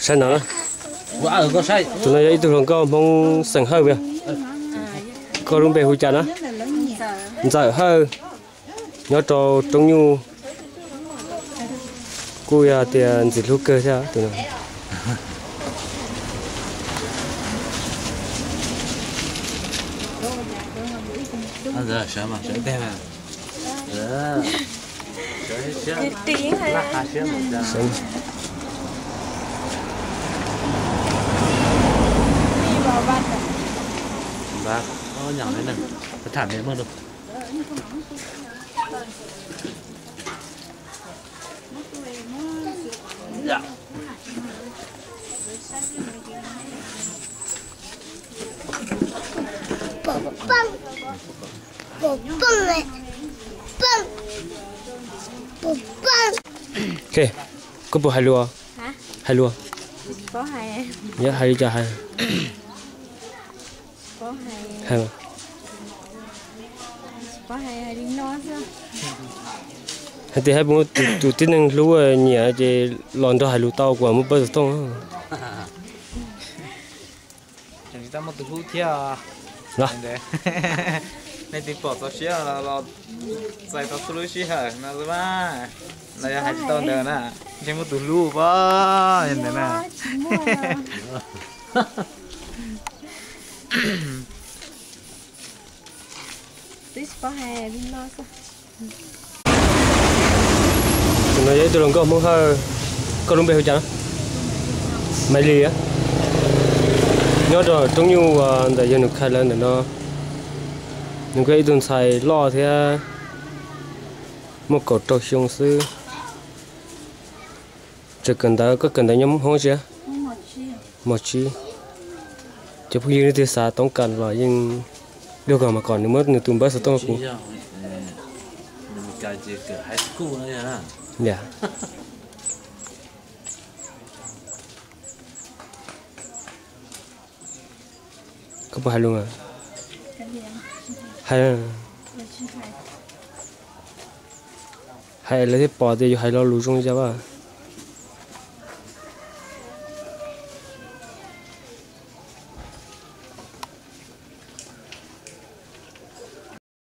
Saib no na. Tus no yog ib tug hluas nkauj Hmoob xeem Hawj, koj lub npe hu cas na? Ntxawm Hawj, nyob rau Roob Nyuj, kuj yog tias ntxim hlub kawg thiab tus no. Koj puas hais lus? Hais lus. Yog hais li cas hais? Hais tias hais mus tus tib neeg hlub nyiam ces los nrog hais lus tau, kuv muab pawb xov tooj. Tsis tau muaj tus hlub thiab. Nej twb pom txog siab los txais tau txhua lub sij hawm no xwb mas. Los yog hais tsis tau ntawd na, ntshe muaj tus hlub pab yog ntawd na. Tus no yog ib tug hluas nkauj Hmoob Hawj, koj lub npe hu cas? Maiv Lis. Nyob rau Roob Nyuj uas ntawm yawg Nus Khais lawv ntawm no. Nws kuj yog ib tug ntxhais loj thiab, muaj kaum rau xyoo xwb. Tseem kawm ntawv, koj kawm ntawv nyob hoob tsi? Mos tsis. Cov phooj ywg leej twg xav toob kas los yeej luag kom mas kom nws muab nws tus npawb xov tooj rau kuv. Koj puas hais lus? Hais, hais lawv thiaj pom tias yus hais lo lus zoo li cas.